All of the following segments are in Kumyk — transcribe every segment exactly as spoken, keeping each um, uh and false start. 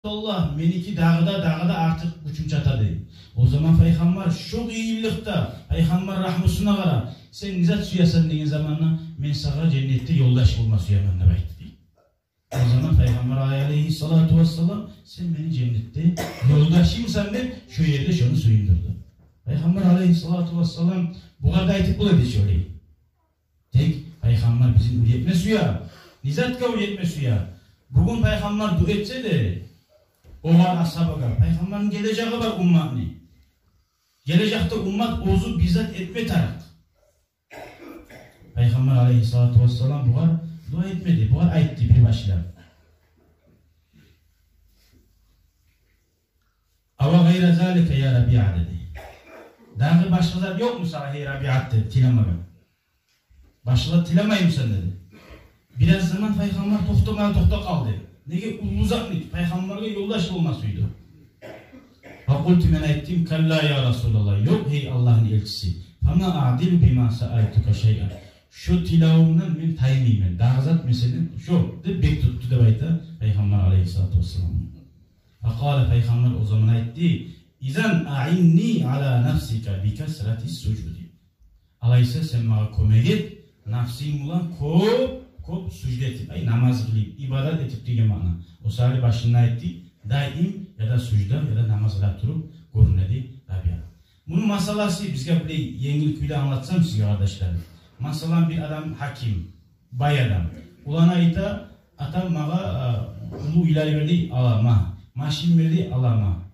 Аллагь, меники дагъы да, дагъы да артыкъ гючюм чатады. О заман пайхаммар шо къыйынлыкъда, пайхаммар рагьмусуна къара, сен не зат сюесен деген заманда, мен сагъа женнетде ёлдаш болма сюемен деп айтды дей. О заман пайхаммар алейгьиссалату вассалам, сен мени женнетде ёлдашымсан деп, шо ерде шону сююндюрдю. Пайхаммар алейгьиссалату вассалам бугъар да айтып бола эди шолай. Тек пайхаммар бизин уьйретме сюе. Не затгъа уьйретме сюе? Бугюн пайхаммар дуа этсе де, огъар, асгьабагъа, пайхаммарны гележеги бар умматны. Гележекде уммат оьзю бир зат этме тарыкъ. Пайхаммар алейгьиссалату вассалам бугъар дуа этмеди. Бугъар айтды бир башлап: «Ава гъайра залика, я Рабиа», — деди. «Дагъы башгъа зат ёкъму сагъа, гьей Рабиа, — деди, — тилемеге? Башгъа зат тилемеймисен?» — деди. Бираз заман пайхаммар токътамай токътап къалды. Неге, уллу затны, пайхаммаргъа ёлдаш болма сюйдю. «Факъулту», мен айтдым: «Калла, я Расулаллагь, ёкъ, гьей Аллагьны элчиси. Фама аъдилу бима саалтука шайъан. Шо тилевюмден мен таймайман. Дагъы зат мен сенден шо», — деп бек тутду деп айта пайхаммар алейгьиссалату вассалам. Факъала, пайхаммар о заман айтды: «Изан аъинни ала нафсика бикасрати сужуди». Алайса, сен магъа кёмек эт, нафсынг булан кёп, кёп сужда этип, ай, намаз къылып, ибадат этип деген маъна. О саялы башында айтды, даим яда сужда, яда намаз къыла туруп гёрюнеди Рабиа. Муну масъаласы бизге булай енгил кюйде англатсам сизге, къардашлар. Масала, бир адам гьаким, бай адам. Уланы айта: «Атам магъа, а, уллу уьйлер берди, алама. Машин берди, алама».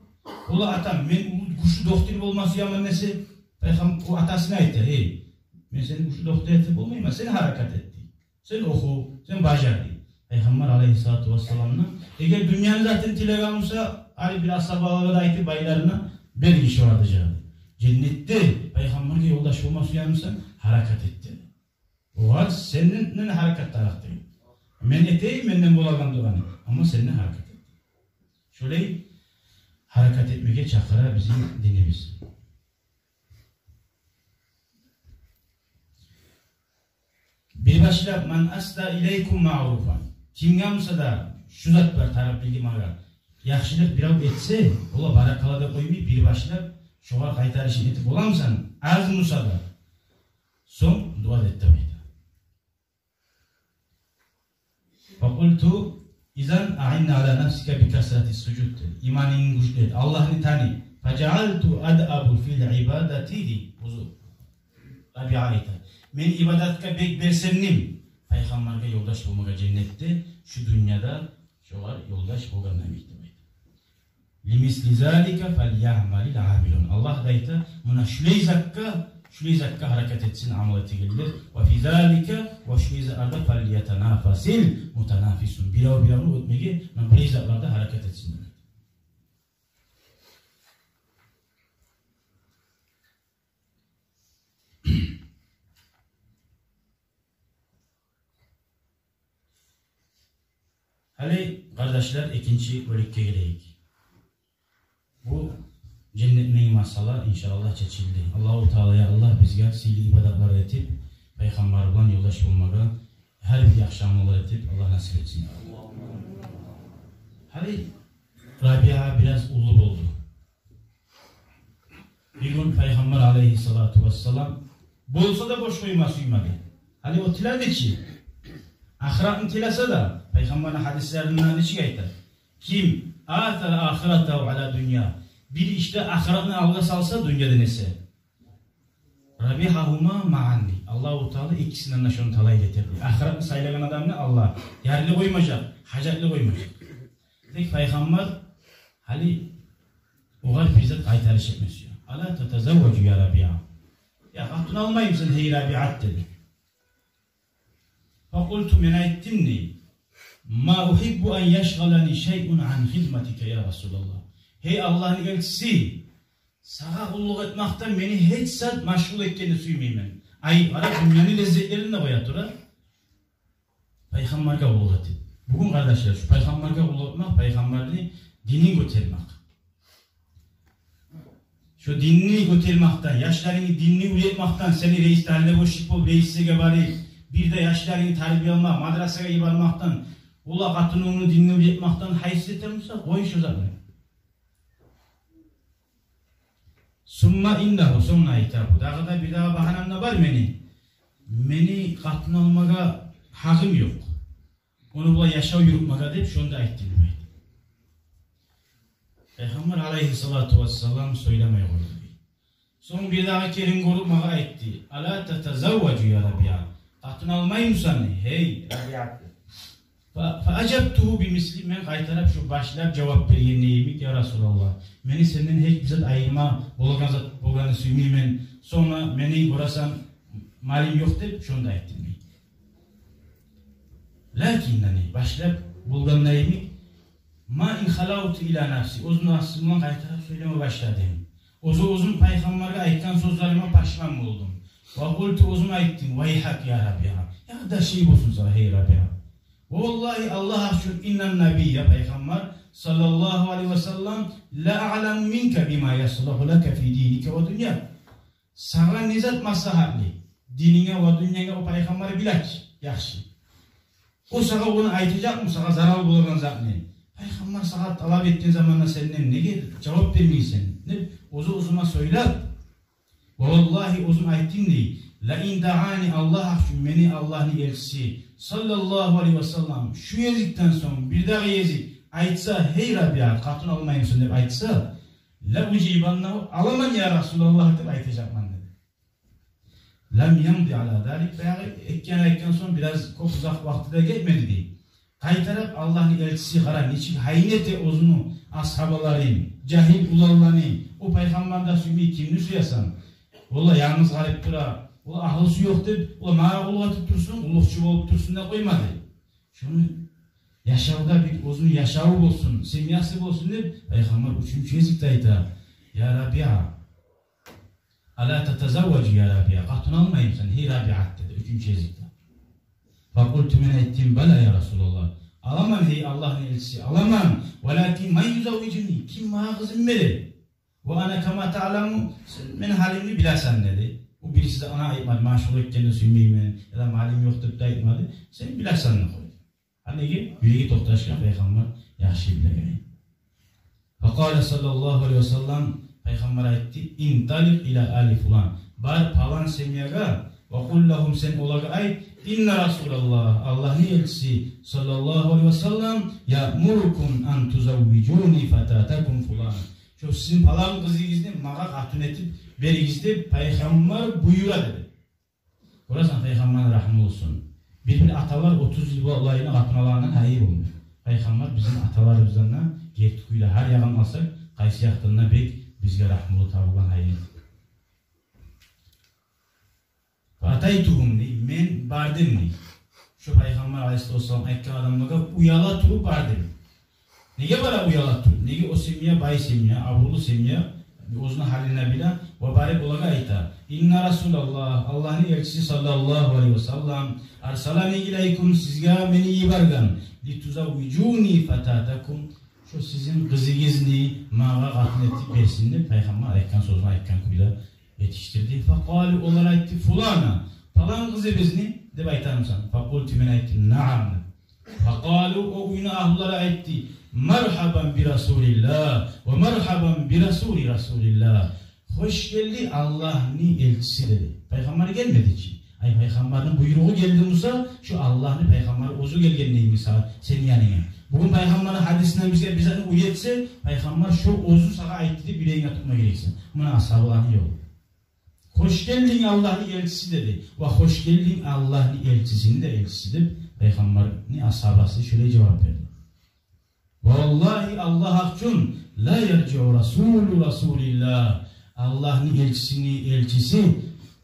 Ола: «Атам, мен уллу гючлю доктор болма сюемен», — десе, пайхам-, о атасына айта: «Гьей, мен сени гючлю доктор этип болмайман, сен гьаракат эт, — дей. — Сен оху, сен бажар», — дей. Пайхаммар алейгьиссалату вассаламны: «Эгер дюньяны затын тилеген буса, гьали бир асгьабалагъа да айтып, байларына, беригиз шогъар», — дежек. Женнетде пайхаммаргъа ёлдаш болма сюемисен, гьаракат эт, деди. Огъар сенден гьаракат тарыкъ дей. Мен этейим менден болагъан дуаны, амма сенден гьаракат эт. Шолай гьаракат этмеге чакъыра бизин динибиз. Бир башлап: «Ман асда илейкум маъруфан». Кимге буса да шу зат бар, тарыкъ билдирмеге. Яхшылыкъ бирев этсе, ола баракалла деп къоймай, бир башлап шогъар къайтарышын этип боламысан, аз буса да. Сонг дуа да эт деп айта. Факъулту: «Изан аъинни ала нафсика бикасрати сужуд», — деди. «Иманынгны гючлю эт, Аллагьны таны». Фажаалту адъабу фил ибадати, дей. Оьзю Рабиа айта: «Мен ибадатгъа бек белсендим, пайхаммаргъа ёлдаш болмагъа женнетде, шу дюньяда шогъар ёлдаш болгъандан бек», — деп айта. «Лимисли залика фальяъмалил амилун». Аллагь да айта: «Муна шулай затгъа, шулай затгъа гьаракат этсин амал этегенлер. Ва фи залика, ва шулай затларда, фальятанафасил мутанафисун». Бирев биревню оьтмеге, муна булай затларда гьаракат этсин», — деп айта. Гьали, къардашлар, экинчи бёлюкге гелейик. Бу женнетдеги масъала, иншааллагь, чечилди. Аллагьу Таала, я Аллагь, бизге сыйлы ибадатлар этип, пайхаммар булан ёлдаш болмагъа, гьар бир яхшы амаллар этип, Аллагь насип этсин. Гьали Рабиа бираз уллу болду. Бир гюн пайхаммар алейгьиссалату вассалам болса да бош къойма сюймеди. Гьали о тиледи чи, ахыратны тилесе де, пайхаммарны гьадислеринде нечик айта: «Ким асара ахиратагьу ала дунья», бир ишде ахыратны алгъа салса дюньядан эсе, «рабигьагьума маъан», — дей. Аллагьу Таала экисинден де шону талай этер, дей. Ахыратны сайлагъан адамны Аллагь ярлы къоймажакъ, гьажатлы къоймажакъ. Тек пайхаммар гьали огъар бир зат къайтарыш этме сюе. «Ала татазавважу, я Рабиа? Я къатын алмаймысан, гьей Рабиа?» — деди. Факъулту, мен айтдым, дей: «Ма угьиббу ан яшгъалани шайъун ан хидматика, я Расулаллагь». Гьей Аллагьны элчиси, сагъа къуллукъ этмекден мени гьеч зат машгъул этгенни сюймеймен. Ай, къара, дюньяны леззетлерин де къоя тура, пайхаммаргъа къуллукъ этип. Бугюн, къардашлар, шу пайхаммаргъа къуллукъ этмек, пайхаммарны динин гётермек. Шу динни гётермекден, яшларынгны динни уьйретмекден, сени рейисдагъылар бошлукъ болуп, рейислеге барып, бир де яшларынгны тарбияламакъ, мадрасагъа йибермекден, Ола къатынынг динге уьйретмекден гьайсыз этемиса, къой шо затны. Сумма иннагьу, сонг айта бу. Дагъы да бир дагъы багьанам да бар мени. Мени къатын алмагъа гьакъым ёкъ. Ону булай яшав юрютмеге деп, шону да айтдым деп айта. Пайхаммар алайгьиссалату вассалам сёйлемей къойду. Сонг бир дагъы керен гёрюп магъа айтды: «Ала татазавважу я Рабиа? Къатын алмаймысан, гьей Рабиа?» Фа, фа ажабтугьу бимисли, мен къайтарып шо башлап жавап берген йимик: «Я Расулаллагь, мени сенден гьеч бир зат айырма болагъан зат болгъанны сюймеймен. Сонг мени, гёресен, малым ёкъ», — деп шону да айтдым. Лакиннани, башлап болгъанда йимик, ма ин халавту ила нафси, оьзюню нафсы булан къайтарып сёйлеме башлады. Оьзю, оьзюм пайхаммаргъа айтгъан сёзлериме пашман болдум. Ва къулту, оьзюм айтдым: «Вайгьак я Рабиа, ярдаши болсун сагъа, гьей Рабиа. Ва валлагьи, Аллагь гьакъ учун, иннан набия, пайхаммар, саллаллагьу алайгьи ва саллам, ла аъламу минка бима яслугьу лака фи диника ва дуньяк». Сагъа не зат маслагьатлы, дининге ва дюньянга, о пайхаммар биле чи яхшы. О сагъа ону айтажакъмы, сагъа зарал болагъан затны? Пайхаммар сагъа талап этген заманда сенден неге жавап бермейсен? Деп, оьзю оьзюме сёйлеп, ва валлагьи, оьзюм айтдым дей, ла ин даани, Аллагь гьакъ учун, мени Аллагьны элчиси, саллаллагьу алайгьи ва саллам, шу гезикден сонг бир дагъы гезик айтса: «Гьей Рабиа, къатын алмаймысан?» — деп айтса, «Ла ужибаннагьу, аламан, я Расулаллагь», — деп айтажакъман деди. Лам ямди ала залик, баягъы экенни айтгъан сонг бираз кёп узакъ вакъти де гетмеди дей. Къайтарып Аллагьны элчиси, къара, нечик гьайын эте оьзюню асгьабаларын, жагьил уланланы, о пайхаммар да сюймей, кимни сюесен? Ола янгыз къалып тура, ола агьлюсю ёкъ деп, ола магъа къуллукъ этип турсун, уллукъчу болуп турсун деп къоймады. Шону яшавда бир оьзюню яшаву болсун, семьясы болсун деп, пайхаммар уьчюнчю гезикде айта: «Я Рабиа, ала татазавважу я Рабиа, къатын алмаймысан, гьей Рабиа?» — деди уьчюнчю гезикде. Факъулту, мен айтдым: «Бала, я Расулаллагь, аламан, гьей Аллагьны элчиси, аламан. Валакин ман юзаввижуни, ким магъа къызын бере?» «Ва ана кама таъламу, сен мени гьалимни билесен», — деди. О бириси де ана айтмады, машгъул этгенни сюймеймен, яда малым ёкъ деп де айтмады. «Сен билесен», — деп къойду. А неге? Юреги токъташгъан, пайхаммар яхшы билеген. Факъала саллаллагьу алайгьи ва саллам, пайхаммар айтды: «Инталикъ ила али фулан». Бар палан семьягъа, ва къул лагьум, сен олагъа айт: «Инна Расулаллагь, Аллагьны элчиси, саллаллагьу алайгьи ва саллам, яъмурукум ан тузаввижуни фататакум фулана». Шо сизин палан къызыгъызны магъа къатын этип беригиз деп пайхаммар буюра, деди. Гёресен, пайхаммарны рагьму болсун. Бир-бир аталар отуз йыл булайына къатын алагъандан гьайы болмай. Пайхаммар бизин аталарыбыздан да герти кюйде, гьар ягъын алсакъ, къайсы якъдан да бек бизге рагьмулу табылгъан, гьайын. Фаатайтугьум, дей, мен бардым, дей. Шо пайхаммар алайгьиссалату вассалам айтгъан адамлагъа уяла туруп бардым. Неге бара уяла туруп? Неге о семья бай семья, абурлу семья, оьзюню гьалын да биле, ва барып олагъа айта: «Инна Расулаллагь, Аллагьны элчиси саллаллагьу алайгьи ва саллам, арсалани илайкум, сизге мени йиберген, литузаввижуни фататакум, шо сизин къызыгъызны магъа къатын этип берсин», — деп пайхаммар айтгъан сёзню айтгъан кюйде етишдирди. Факъалу, олар айтды: «Фулана, палан къызыбызны», — деп айтамысан? Факъулту, мен айтдым: «Наам». Факъалу, о уьйню агьлюлери айтды: «Маргьабан би Расулиллагь ва маргьабан би Расули Расулиллагь». «Хош гелди, Аллагьны элчиси», — деди. Пайхаммар гелмеди чи. Ай, пайхаммарны буйругъу гелди буса, шо Аллагьны пайхаммары оьзю гелгендей мисал сени янынга. Бугюн пайхаммарны гьадисинден бизге бир затны уьйретсе, пайхаммар шо оьзю сагъа айтды деп юрегинге тутма герексен. Муна асгьабаланы ёлу. «Хош гелдинг, Аллагьны элчиси», — деди. «Ва хош гелдинг, Аллагьны элчисини де элчиси», — деп, пайхаммарны асгьабасы шолай жавап берди. «Ва валлагьи, Аллагь гьакъ учун, ла яржиу Расулу Расулиллагь, Аллагьны элчисини элчиси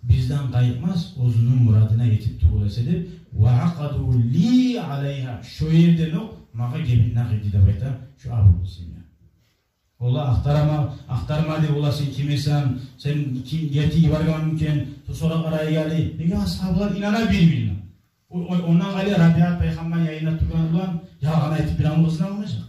бизден къайтмас, оьзюню мурадына етип тюгюл эсе», — деп, «ва акъаду ли алайгьа, шо ерден окъ магъа гебин накъ этди», — деп айта шо абурлу семья. Ола ахтарма, ахтарма деп, ола сен ким эсен, сен ким, герти йибергенмикен, ту соракъ арайгъа гели. Неге асгьабалар инана бир-бирине? О, о, ондан къайры Рабиат пайхаммарны янында тургъан булан ялгъан айтып бир амал къызын алмажакъ.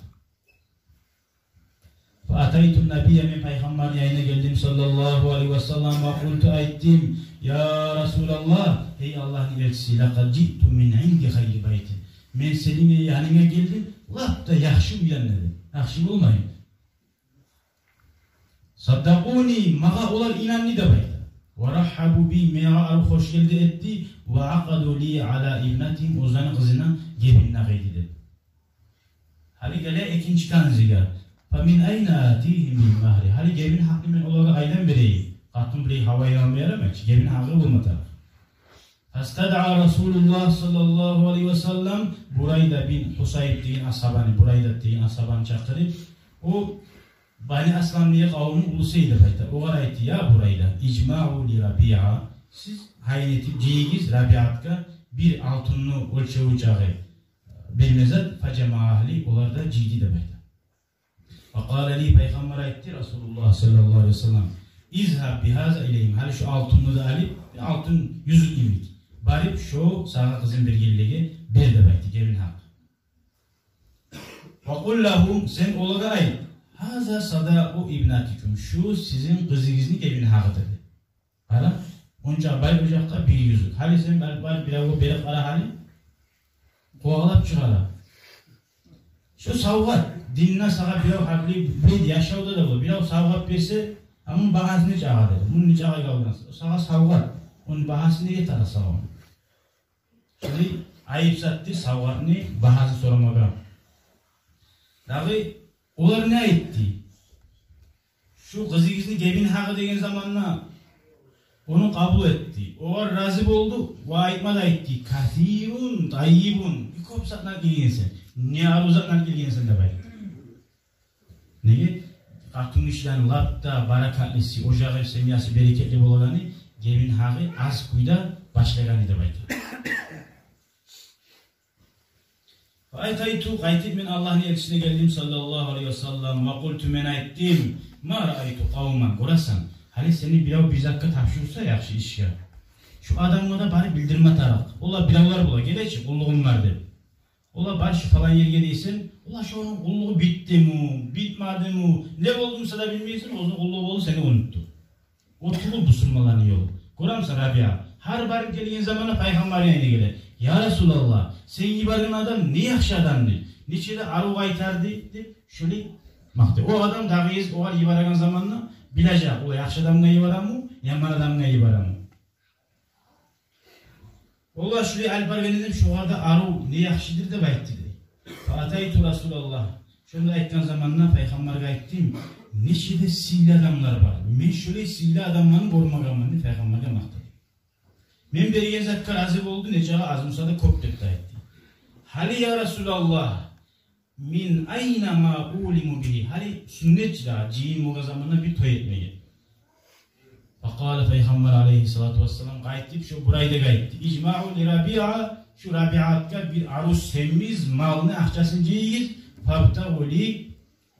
Фаатайту набия, мен пайхаммарны янына гелдим, саллаллагьу алайгьи ва саллам, ва къулту, айтдым: «Я Расулаллагь, гьей Аллагьны элчиси, лакъад жиъту мин инди хайри байтин». Мен сени янынга гелдим, лап да яхшы уьйден, деди. Яхшы болмаймы? Саддакъуни, магъа олар инанды деп айта. Ва раххабу би, магъа арив хош гелди этди. Ва акъаду ли ала ибнатигьим, оьзлени къызына гебин накъ этди деп. Гьали геле экинчи канзиге. Фа мин айна атигьим бил магьри. Гьали гебин гьакъны мен олагъа къайдан берейим? Къатын булай гьавайын алма ярамай чы, гебин гьакъы болма тарыкъ. Фастадъа Расулуллагь саллаллагьу алайгьи ва саллам Бурайда бин Гьусайб деген асгьабаны, Бурайда деген асгьабаны чакъырып, о Бани Аслам деген къавумну улусу эди деп айта. Огъар айтды: «Я Бурайда, ижмаъу ли Рабиа». Сиз гьайын этип жыйыгъыз Рабиатгъа бир алтынны оьлчеви чакъы бир мезат, фажамаъа агьли, олар да жыйды деп айта. Ва къала ли, Пайхаммар айтды, Расулуллагь саллаллагьу алайгьи ва саллам: «Изгьаб бигьаза илайгьим». Гьали шу алтынны да алып, бир алтын юзюк йимик, барып шо сагъа къызын бергенлеге бер деп айтды, гебин гьакъ. Ва къул лагьум, сен олагъа айт: «Гьаза садакъу ибнатикум», шу сизин къызыгъызны гебин гьакъыдыр деп. Къара, онча бай ожакъгъа бир юзюк. Гьали сен бар, бар, биревге берип къара гьали. Къувалап чыгъара. Шу савгъат, динде сагъа бирев гьакълы бир яшавда да бола. Бирев савгъат берсе, а муну багьасы нече агъа дер. Муну нече агъа алдынг? Сагъа савгъат. Ону багьасы неге тара сагъа? Шулай айып затды савгъатны багьасын сорамагъа. Дагъы олар не айтды? Шу къызыгъызны гебин гьакъы деген заманда ону къабул этди. Огъар рази болду ва айтма да айтды: «Касирун тайибун». Бек кёп затны алып гелгенсен. Не арив затны алып гелгенсен деп айтды. Неге? Къатынгишилени лап да баракатлысы, ожагъы, семьясы берекетли болагъаны гебин гьакъы аз кюйде башлагъаны деп айта. Фа атайту, къайтып мен Аллагьны элчисине гелдим, саллаллагьу алайгьи ва саллам, ва къулту, мен айтдым: «Ма раайту къавман». Гёресен, гьали сени бирев бир затгъа тапшурса, яхшы ишге, шу адамгъа да барып билдирме тарыкъ. Олар биревлер бола, геле чи, къуллугъум бар деп. Олар бар шу палан ерге дейсен, олар шону къуллугъу битдими, битмедими, не болду буса да билмейсен, оьзюню къуллугъу болду, сени унутду. О тюгюл бусурманланы ёлу. Гёремисен, Рабиа, гьар барып гелген заманда Пайхаммар янына геле: «Я Расулаллагь, сен йиберген адам не яхшы адамды, нече де арив къайтарды», — деп, шулай макътай. О адам дагъы гез огъар йибереген заманда билежек, о яхшы адамгъа йиберемми, яман адамгъа йиберемми. Олар шулай алып баргъан эдим, шогъар да арив, не яхшыдыр деп айтды дей. Фа атайту Расулаллагь. Шону айтгъан заманда Пайхаммаргъа айтдым: «Нече де сыйлы адамлар бар. Мен шулай сыйлы адамланы гёрмегенмен», — деп Пайхаммаргъа макътады. «Мен берген затгъа рази болду, нечакъы аз буса да кёп», — деп де айтды. Гьали, я Расулаллагь, мин айна ма улиму бигьи. Гьали сюннет чи дагъы, жыйын болгъан заманда бир той этмеге. Факъала, Пайхаммар алайгьиссалату вассалам къайтып шо Бурайдагъа айтды: «Ижмаъу ли Рабиа, шу Рабиатгъа бир арив семиз малны акъчасын жыйыгъыз, фабтагъу ли,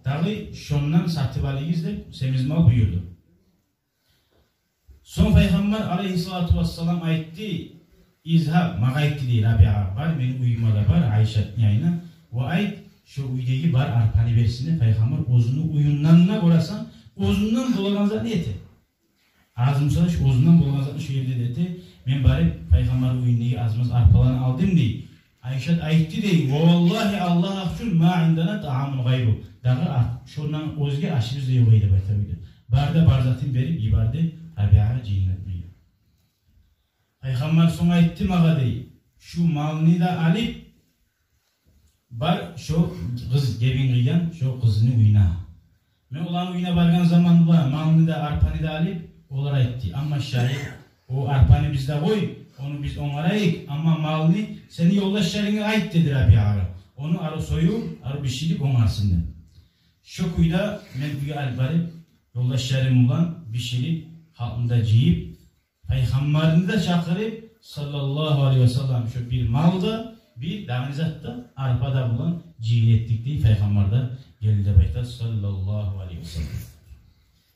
дагъы шондан сатып алыгъыз», — деп семиз мал буюрду. Сонг Пайхаммар алайгьиссалату вассалам айтды: «Изгьаб», магъа айтды дей Рабиа, «бар, мени уьюме де бар, Айшатны янына, ва айт, шо уьйдеги бар арпаны берсин», — деп Пайхаммар оьзюню уьюнден де, гёресен, оьзюнден болагъан затны эте. Аз буса да шу оьзюнден болагъан затны шу ерде де эте. Мен барып Пайхаммарны уьюндеги аз-маз арпаланы алдым дей. Айшат айтды дей: «Ва валлагьи, Аллагь гьакъ учун, ма индана тагьамун гъайру». Дагъы а-, шондан оьзге ашыбыз да ёкъ эди деп айта уьйде. Бары да бар затын берип йиберди Рабиагъа жыйын этмеге. Пайхаммар сонг айтды магъа дей: «Шу малны да алып, бар шо къыз, гебин къыйгъан шо къызны уьюне». Мен оланы уьюне баргъан заманда малны да, арпаны да алып, олар айтды: «Амма шаир, о арпаны бизде къой, ону биз онгарайыкъ, амма малны сени ёлдашларынга айт», — деди Рабиагъа. «Ону арив союп, арив биширип онгарсын», — деп. Шо кюйде мен уьйге алып барып, ёлдашларым булан биширип, халкъны да жыйып, Пайхаммарны да чакъырып, саллаллагьу алайгьи вассаллам, шо бир мал да, бир дагъы не зат да, арпа да булан жыйын этдик дей, Пайхаммар да гелди деп айта, саллаллагьу алайгьи вассаллам.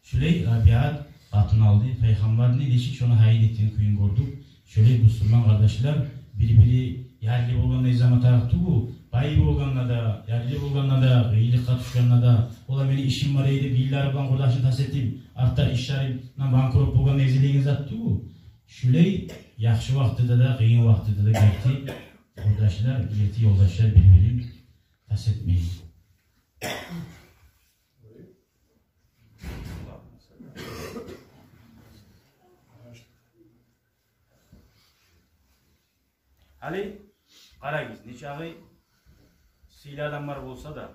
Шулай Рабиат къатын алды, Пайхаммарны нечик шону гьайын этген кюйюн гёрдюк. Шолай бусурман къардашлар, бир-бири ярлы болгъанда излеме тарыкъ тюгюл, бай болгъанда да, ярлы болгъанда да, къыйынлыкъгъа тюшгенде де, олар «мени ишим бар эди» деп, йыллар булан къурдашын тас этип, артда ишлери булан банкрот болгъанда излейген зат тюгюл. Шулай яхшы вакътиде де, къыйын вакътиде де герти Къурдашлар, ерти ёлдашлар бир-бирин тас этмей. Гьали къарагъыз, нечакъы сыйлы адамлар болса да,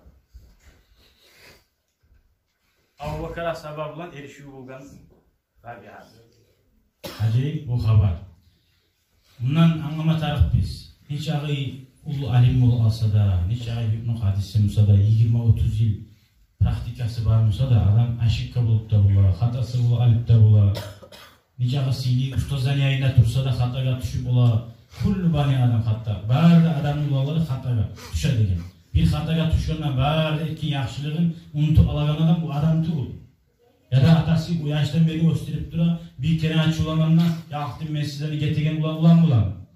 Абубакар асгьаба булан эришив болгъан Рабигьа. Гьажайып бу хабар. Мундан англама тарыкъ биз. Нечакъы уллу алим болуп алса да, нечакъы фикъгьу гьадисчи буса да, йигирма-отуз йыл практикасы бар буса да, адам ошибка болуп да бола, хатасы болуп алып да бола. Нечакъы сыйлы устазланы янында турса да, хатагъа тюшюп бола. Куллу бани Адам хата. Бары да адамны уланлары хатагъа тюше деген. Бир хатагъа тюшгенде, бары да этген яхшылыгъын унутуп алагъан адам, бу адам тюгюл. Яда атасы бу яшдан берли оьсдюрюп тура, бир керен ачувлангъанда: «Ялкъдым мен сизлени гетеген улан, улан булан».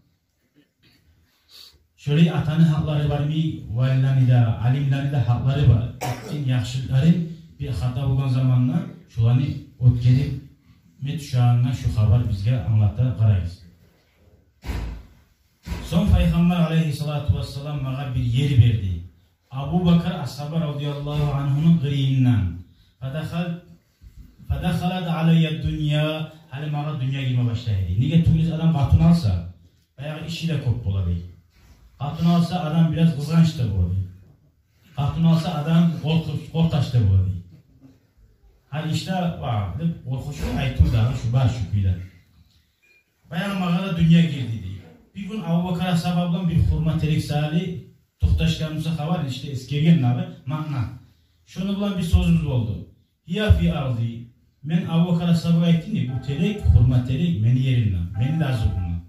Шолай атаны гьакълары бармы, валилени де, алимлени де гьакълары бар. Этген яхшылыкъларын бир хата болгъан заманда шоланы оьтгерип этме тюшегенде, шу хабар бизге англата, къарагъыз. Сонг Пайхаммар алейгьиссалату вассалам магъа бир ер берди. Абубакар асгьаба радияллагьу ангьуну къырыйындан. Фадахал-, фадахалат алайя дунья, гьали магъа дюнья гирме башлай эди. Неге тюгюл эсе, адам къатын алса, баягъы иши де кёп бола дей. Къатын алса, адам бираз къызгъанч да бола дей. Къатын алса, адам къоркъ-, къоркъач да бола дей. Гьали ишде, ва, деп къоркъув айтыв дагъы шу бар шу кюйде. Баягъы магъа да дюнья гирди дей. Бир гюн Абубакар асгьаба булан бир хурма терек саялы токъташгъан буса хабар, ишде эсгерген дагъы маъна. Шону булан бир сёзюбюз болду. «Гьия фи арди». Мен Абубакар асгьабагъа айтдым дей: «Бу терек, хурма терек мени еримде, мени де азыгъымда».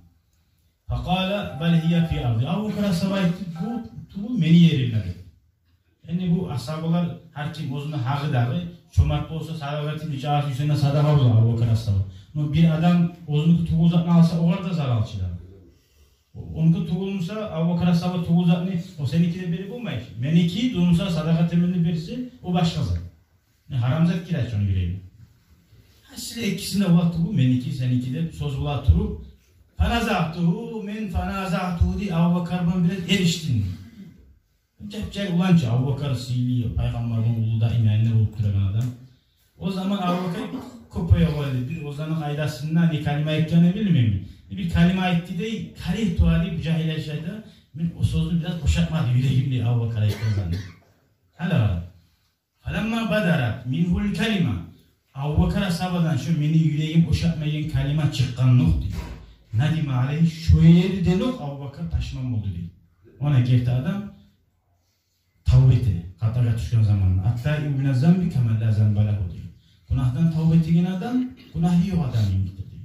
Факъала: «Бал гьия фи арди». Абубакар асгьаба айтды: «Бу тюгюл, мени еримде», – деп. Энди бу асгьабалар, гьар ким оьзюню гьакъы дагъы, чомарт болса, садагъа этип, нече аз сюйсе де садагъа бола Абубакар асгьаба. Но бир адам оьзюнюкю тюгюл затны алса, огъар да заралчы дагъы. О-, онуку тюгюл буса, Абубакар асгьаба тюгюл затны, о сеники деп берип болмай. Меники тюгюл буса, садагъа этемен деп берсе, о башгъа зат. Не гьарам зат гире чы ону юрегине. Гьа, сиз экисине ула тюгюл, меники, сеники деп сёз бола туруп, фаназагьтугьу, мен фаназагьтугьу дей, Абубакар булан бираз эришдим. Жап-жай уланча, Абубакар сыйлы, Пайхаммарны уллу да иманына болуп турагъан адам. О заман Абубакар кёп ой къойду. Бир оьзюню къайдасында не калима айтгъанын билмеймен. Бир калима айтды дей, каригьтугьа дей, бу жагьил яшда мен о сёзню бираз бошатмады юрегим дей, Абубакар айтгъан затны. Гьали къара. Фаламма бадарат мингьул калима. Абубакар асгьабадан шо мени юрегим бошатмайгъан калима чыкъгъандокъ дей. Надима алайгьи, шо ерденокъ Абубакар пашман болду дей. Она герти адам тавба эте, хатагъа тюшген заманда. Ат-таибу мина занби каман ла занба лагьу дей. Гюнагьдан тавба этеген адам гюнагьы ёкъ адам йимикдир дей.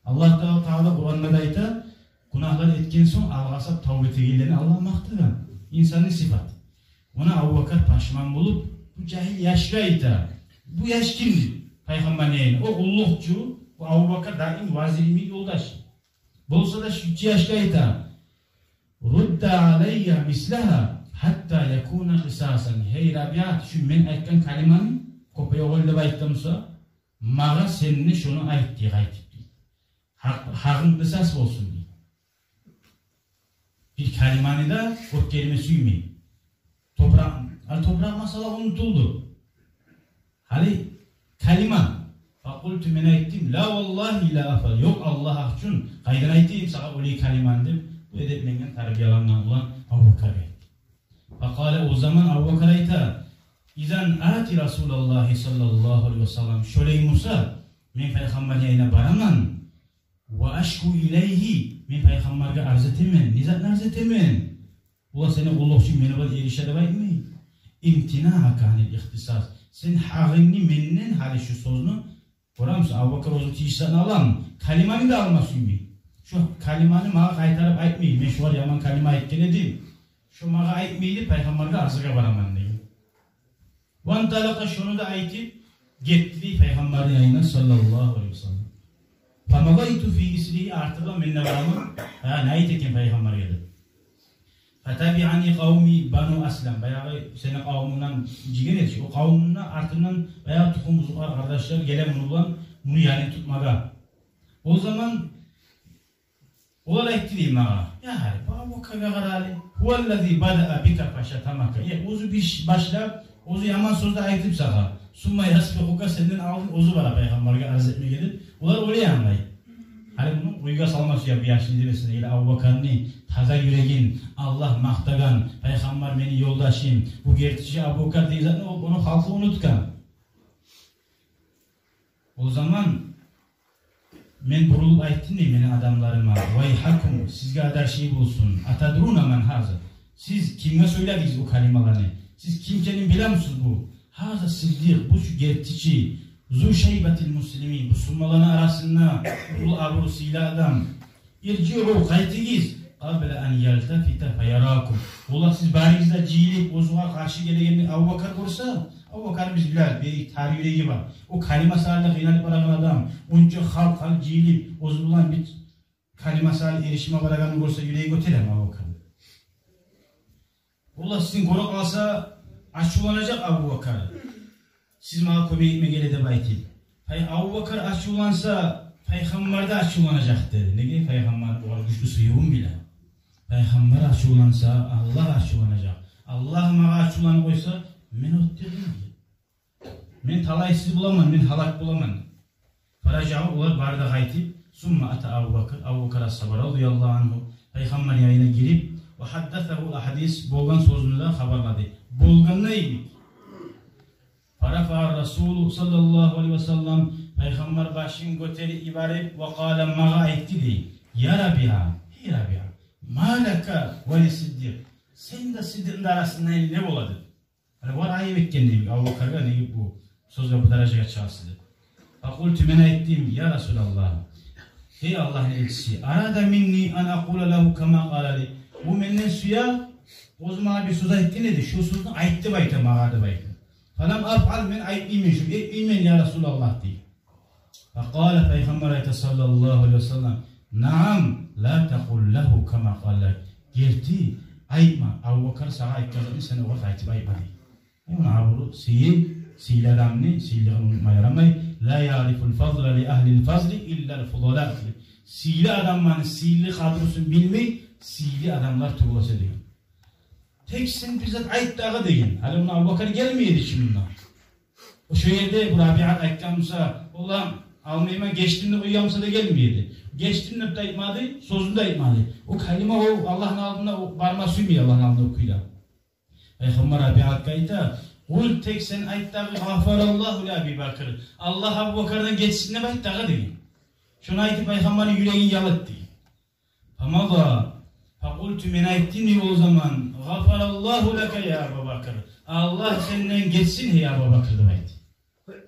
Аллагь Таала, Таала Къуранда да айта, гюнагьлар этген сонг алгъасап тавба этегенлени Аллагь макътагъан. Инсанны сыпаты. Она Абубакар пашман болуп, бу жагьил яшгъа айта. Бу яш кимдир? Пайхаммарны янына. О къуллукъчу, бу Абубакар даим вазир йимик ёлдашы. Болса да шу яшгъа айта. Рудда алайя мислагьа гьатта якуна къисасан. Гьей Рабигьат, шу мен айтгъан калиманы, кёп ой къой деп айтдым буса, магъа сен де шону айт дей, къайтып дей. Гьакъ-, гьакъынг къисас болсун дей. Бир калиманы да оьтгерме сюймей. Топуракъ, ал топуракъ масала унутулду. Гьали калима. Факъулту, мен айтдым, ла валлагьи ла афъал. Ёкъ, Аллагь гьакъ учун, къайдан айтайым сагъа олай калиманы деп, бу эдепленген, тарбиялангъан улан Абубакаргъа айтды. Факъала, о заман Абубакар айта, изан ати Расулаллагьи саллаллагьу алайгьи ва саллам. Шолай буса, мен Пайхаммарны янына бараман. Ва ашку илайгьи, мен Пайхаммаргъа арз этемен. Не затны арз этемен? Ула сени къуллукъчунг мени булан эрише деп айтмай. Имтинагьака анил ихтисас. Сен гьакъынгны менден, гьали шу сёзню, гёремисен, Абубакар оьзю тийишли затны аламы? Калиманы да алма сюймей. Шу калиманы магъа къайтарып айтмай, мен шугъар яман калима айтгъан эдим. Шу магъа айтмайды, Пайхаммаргъа арзгъа бараман деген. Ванталакъа, шону да айтып гетди дей Пайхаммарны янына саллаллагьу алайгьи ва саллам. Фамадайту фи исригьи, артындан мен де бараман. Гьа, не айта экен Пайхаммаргъа деп. Фатабиани къавми бану Аслам. Баягъы сени къавмунгдан жыйгъан эди чи. О къавмунгдан артындан баягъы тухум-узукълар, къардашлар геле муну булан, муну янын тутмагъа. О заман Олар айтды дей магъа: «Я гьали, бу Абубакаргъа къара гьали. Гьуваллази бадаа бика фашатамака. Я, оьзю биш-, башлап, оьзю яман сёз де айтып сагъа. Сумма ясбикъука, сенден алдын оьзю бара пайхаммаргъа арз этмеге», — деп. Олар олай англай. Гьали муну уьйге салма сюе бу яшны, демесин, или Абубакарны таза юрегин, Аллагь макътагъан, пайхаммар мени ёлдашым, бу гертичи Абубакар деген затны ол, ону халкъы унутгъан. О заман мен бурулуп айтдым дей мени адамларыма: «Вайгьакум, сизге адарший болсун. Атадруна ман гьаза? Сиз кимге сёйледигиз о калималаны? Сиз ким экенин билемисиз бу? Гьаза сиддикъ, бу шу гертичи, зу шайбатил муслимин, бусурманланы арасында уллу абур, сыйлы адам. Иржиъу, къайтыгъыз, къабла ан ялтафита фаяракум. Олар, сиз барыгъыз да жыйылып, оьзюгъар къаршы гелегенни Абубакар гёрсе, Абубакар биз билебиз, бек тар юреги бар. О калима саялы къыйналып барагъан адам, онча халкъ гьали жыйылып, оьзю булан бир калима саялы эришме барагъанны гёрсе, юреги гётереми Абубакар? Олар сизин гёрюп къалса, ачувланажакъ Абубакар, сиз магъа кёмек этме геле деп айтып. Пай-, Абубакар ачувланса, пайхаммар да ачувланажакъ», — деди. Неге? Пайхаммар огъар гючлю сюювюн биле. «Пайхаммар ачувланса, Аллагь ачувланажакъ. Аллагь магъа ачувланып къойса, мен оьтдюрдюм. Мен талайсыз боламан, мен гьалак боламан». Фаражау, олар бары да къайтып, сумма ата Абубакар, Абубакар асгьаба радияллагьу ангьу пайхаммар янына гирип, ва гьаддасагьу агьадис, болгъан сёзню де хабарлады. Болгъан да йимик. Фарафаа расулу саллаллагьу алайгьи ва саллам, пайхаммар башын гётерип йиберип, ва къала, магъа айтды дей: «Я Рабиа, гьей Рабиа, ма лака ва ли сиддикъ? Сен де сиддикъны да арасында не болады?» Гьали олар айып этген йимик Абубакаргъа, неге бу сёзге, бу даражагъа чыгъасыз деп. Факъулту, мен айтдым: «Я Расулаллагь, гьей Аллагьны элчиси, арада минни ан акъула лагьу кама къала ли. Бу менден сюе, оьзю магъа бир сёз айтгъан эди, шо сёзню айт деп айта магъа», — деп айтды. «Фалам афъал, мен айтмайман шо, этмеймен, я Расулаллагь», — дей. Факъала, пайхаммар айта саллаллагьу алайгьи ва саллам: «Наам, ла такъул лагьу кама къала лак. Герти, айтма, Абубакар сагъа айтгъан затны сен огъар айтып айтма», — дей. Муна абуру, сыйы, сыйлы адамны сыйлылыгъын унутма ярамай. «Ла ярифул фазла ли агьлил фазли иллал фудала». Сыйлы адамланы сыйлы къадрусун билмей сыйлы адамлар тюгюл эсе деген. «Тек сен бир зат айт дагъы», — деген. Гьали муна Абубакар гелмей эди чи мунда. О шо ерде бу Рабиат айтгъан буса, олар, «Алмайман, гечдим» деп къойгъан буса да гелмей эди. «Гечдим» деп де айтмады, сёзюн де айтмады. О калима, о Аллагьны алдына, о барма сюймей Аллагьны алдына о кюйде. Пайхаммар Рабиатгъа айта: «Къул, тек сен айт дагъы, гъафараллагьу ли Аби Бакр. Аллагь Абубакардан гечсин деп айт дагъы», — деген. Шону айтып, пайхаммарны юрегин ялатды. Фамада. Факъулту, мен айтдым дей о заман: «Гъафараллагьу лака, я Аба Бакр. Аллагь сенден гечсин, гьей Абу Бакр», — деп айтды.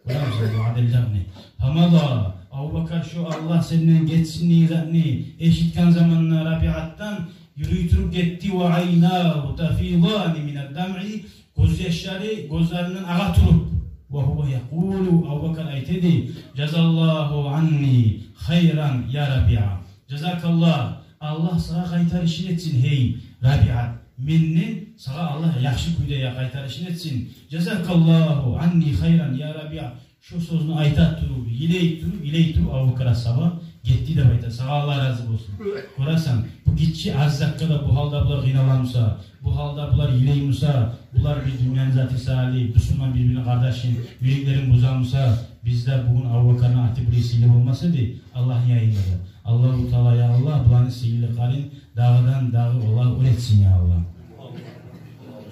Гёремисиз бу адилликни? Фамада. Абубакар шо «Аллагь сенден гечсин» деген затны эшитген заманда Рабиатдан юрюй туруп гетди. Ва айнагьу тафидани минад дамъи, гёзьяшлары гёзлеринден агъа туруп. Ва гьува якъулу, Абубакар айта эди: «Жазаллагьу анни хайран, я Рабиа. Жазакаллагь, Аллагь сагъа къайтарышын этсин, гьей Рабиа. Менден сагъа Аллагь яхшы кюйде я къайтарышын этсин. Жазакаллагьу анни хайран, я Рабиа». Шо сёзню айта туруп, йылай туруп, йылай туруп, Абубакар асгьаба гетди деп айта. Сагъа Аллагь рази болсун. Гёресен, бу гиччи аз затгъа да бу гьалда булар къыйнала буса, бу гьалда булар йылай буса, булар бир дюньяны заты саялы, бусурман бир-бирини къардашын, юреклерин буза буса, бизде бугюн Абубакарны аты булай сыйлы болмас эди Аллагьны янында да. Аллагьу Таала, я Аллагь, буланы сыйлылыкъларын дагъыдан-дагъы Аллагь оьр этсин, я Аллагь.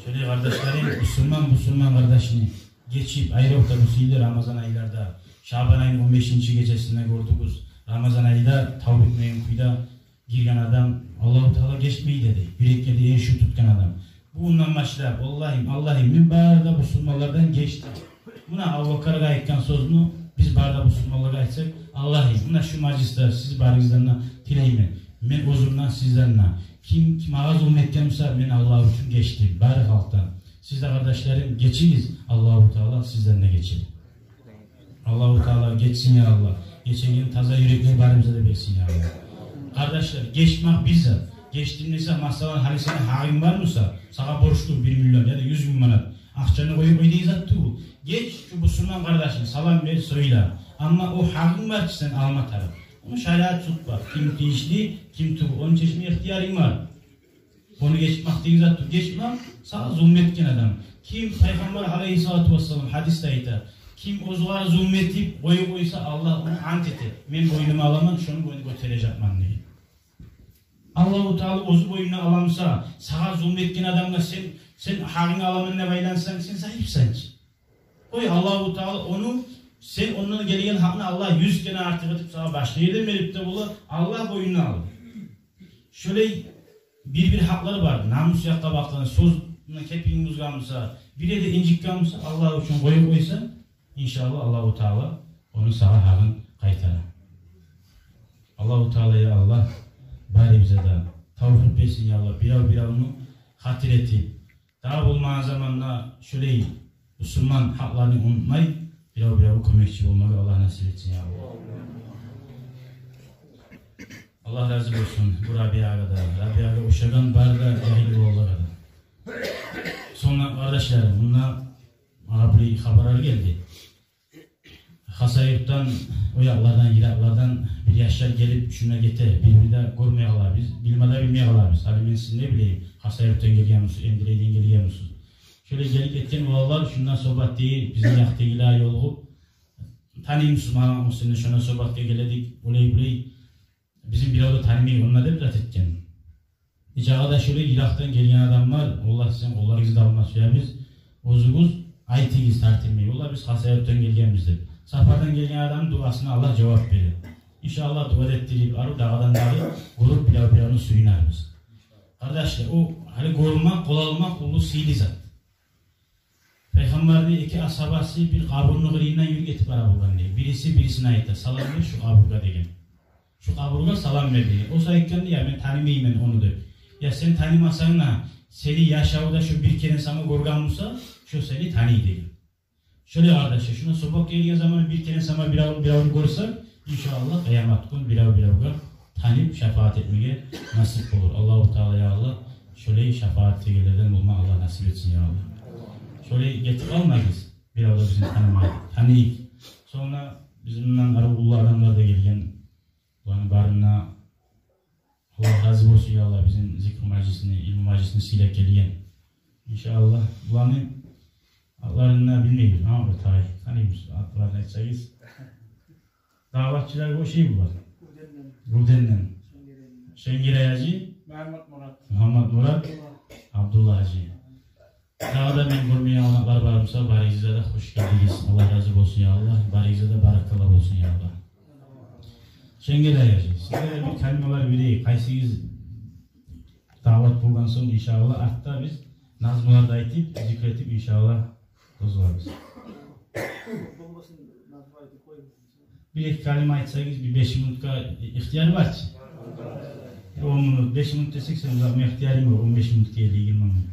Шолай, къардашларым, бусурман бусурман къардашыны гечип, айрокъда бу сыйлы Рамазан айларда, Шабан айны он бешинчи гечесинде гёрдюгюз, Рамазан айда тавба этмеген кюйде гирген адам, Аллагьу Таала гечмей деди, юреклерде эришив тутгъан адам. Бугюнден башлап, валлагьи, Аллагьым, мен бары да бусурманлардан гечдим. Муна Абубакаргъа айтгъан сёзню биз бары да бусурманлагъа айтсакъ, Аллагьым, муна шу мажлисде сиз барыгъыздан да тилеймен. Мен оьзюмден, сизден де. Ким, ким магъа зулму этген буса, мен Аллагь учун гечдим бары халкъдан. Сиз де, къардашларым, гечигиз, Аллагьу Таала сизден де гечер. Аллагьу Таала гечсин, я Аллагь. Гечеген таза юреклер барыбызгъа да берсин, я Аллагь. Къардашлар, гечмек бир зат. Гечдим десе, масала, гьали сени гьакъынг бар буса, сагъа борчлу бир миллион яда юз минг манат, акъчаны къоюп къой деген зат тюгюл. Геч шу бусурман къардашынга, салам бер, сёйле. Амма о гьакъынг бар чы сени алма тарыкъ. Ону шариат суд бар. Ким тийишли, ким тюгюл, ону чечме ихтиярынг бар. Ону гечмек деген зат тюгюл, гечме сагъа зулму этген адам. Ким, Пайхаммар алайгьиссалату вассалам гьадисде айта, ким оьзюне зулму этип къоюп къойса, Аллагь огъар ант эте: «Мен бойнума аламан, шону бойнун гётережекмен», — деген. Аллагьу Таала оьзю бойнуна аламса, сагъа зулму этген адамгъа сен, сен гьакъынгны аламан деп айлансанг, сен зайыпсан чы. Къой, Аллагьу Таала ону, сен ондан гелген гьакъны Аллагь юз керен артыкъ этип сагъа башгъа ерден берип де бола, Аллагь бойнуна алды. Шолай бир-бир гьакълар бар. Намус якъгъа бакъгъан, сёзюнде кепигин бузгъан буса, бир ерде инжитген буса, Аллагь учун къоюп къойса, иншааллагь, Аллагьу Таала ону сагъа гьакъын къайтара. Аллагьу Таала, я Аллагь, барыбызгъа да тавфикъ берсин, я Аллагь, бирев-биревню хатир этип, дагъы болмагъан заманда шолай бусурман гьакъларын унутмай, бирев-биревге кёмекчи болмагъа Аллагь насип этсин, я Аллагь. Аллагь рази болсун бу Рабиягъа да, Рабиягъа ошагъан бары да жагьил уланлагъа да. Сонг, къардашларым, мунда магъа бир хабарлар гелди. Хасавюртдан, о якълардан, йыракълардан бир яшлар гелип, шунда гете, бир-бирин де гёрмей къалабыз, билме де билмей къалабыз. Гьали мен сизин не билейим, Хасавюртдан гелгенмисиз, Эндирейден гелгенмисиз. Шолай гелип гетген уланлар шунда согьбат этип, бизин якъдагъылагъа ёлугъуп, таныймысыз магъа, о сизин шонда согьбатгъа геледик, олай-булай. Бизин бирев де танымай онда деп зат этген. Нечакъы да шолай йыракъдан гелген адамлар, олар, сизин къолларыгъызны да алма сюебиз. Оьзюгюз айтыгъыз, тартынмай. Олар, биз Хасавюртдан гелгенбиз деп. Сапардан гелген адамны дуасына Аллагь жавап бере. Иншааллагь, дуа этдирип, арив дагъыдан-дагъы гёрюп, бирев-биревню сююнербиз. Къардашлар, о гьали гёрмек, къол алмакъ уллу сыйлы зат. Пайхаммарны эки асгьабасы бир къабурну къырыйындан юрюп гетип бара болгъан дей. Бириси бирисине айта: «Салам бер шу къабургъа», — деген. «Шу къабургъа салам бер», — деген. О сагьат айтгъан дей: «Я мен танымайман ону», — деп. «Я сен танымасанг да, сени яшавда шу бир керен сама гёрген буса, шу сени таный», — деген. Шолай, къардашлар, шунда согьбатгъа гелген заман бир керен сама бирев-биревню гёрсе, иншааллагь, къыямат гюн бирев-биревге танып, шапаат этмеге насип болур. Аллагьу Таала, я Аллагь, шолай шапаат этегенлерден болма Аллагь насип этсин, я Аллагь. Шолай гетип къалмагъыз, бирев де бизин танымай. Таныйыкъ. Сонг да бизин мундан арив уллу адамлар да гелген. Буланы барына Аллагь рази болсун, я Аллагь, бизин зикру мажлисни, илму мажлисни сыйлап гелген. Иншааллагь, буланы атларын да билмейбиз. Амма бир тай, таныйбыз, атларын айтсагъыз. Даъватчылар бу шей булар. Руденден. Руденден. Шенгирей. Шенгирей гьажи. Мугьаммат Мурат. Мугьаммат Мурат. Абдулла. Абдулла гьажи. Дагъы да мен гёрмеген къонаклар бар буса, барыгъызгъа да хош гелдигиз. Аллагь рази болсун, я Аллагь. Барыгъызгъа да баракалла болсун, я Аллагь. Шенгирей гьажи, сизге де бир калималар берейик. Къайсыгъыз даъват болгъан сонг, иншааллагь, артда биз назмулар да айтып, зикр этип, иншааллагь, къозгъарбыз. Бир-эки калима айтсагъыз, бир беш минутгъа ихтияр бар чы. Он минут, беш минут десек, сен узатма ихтиярынг бар, он беш минутгъа, йигирма минут.